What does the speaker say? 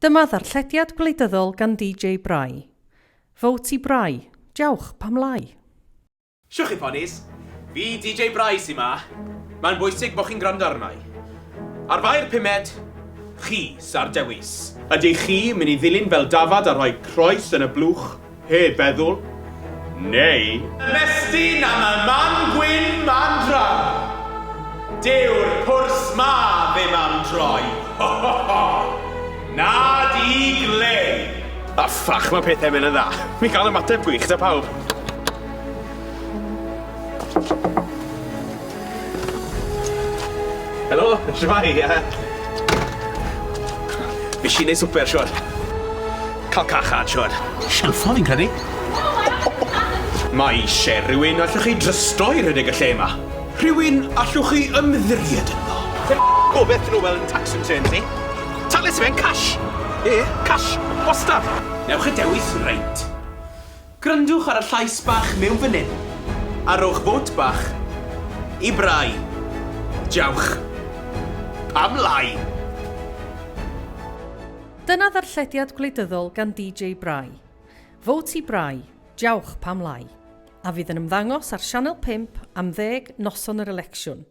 Dyma ddarllediad gwleidyddol gan DJ Bry. Vote i Bry. Diawch, pam lai? Shwch chi ponis! Fi DJ Bry sy 'ma. Mae'n bwysig bo chi'n gwrando arna i. Ar Fai'r pumed, chi sa'r dewis. Ydych chi mynd i ddilyn fel dafad a rhoi croes yn y blwch heb feddwl? Neu. Ymestyn am y man gwyn man draw. Dyw'r pwrs 'ma ddim am droi. Ho ho ho! Na di glei! A ffach ma pethe'n mynd yn dda. Fi'n cael ymateb gwych 'da pawb. Helo, shwmae? Ie. Fues i'n neud swper, siŵr. Cael cachan, siŵr. Shelffo, fi'n credu. Mae eisiau rhywun allwch chi drysto i rhedeg y lle yma. Rhywun allwch chi ymddiried ynddo. Gobeith dyn nhw weld yn tax returns ni. Talu si fe'n cash. Ie, cash. Wastad. Newch y dewis reit. Gwrandwch ar y llais bach mewn fan 'yn, a rhowch fôt bach i Bry. Diawch. Pam lai? Dyna ddarllediad gwleidyddol gan DJ Bry. Vote i Bry, diawch pam lai? A fydd yn ymddangos ar Sianel 5 am ddeg noson yr elecsiwn.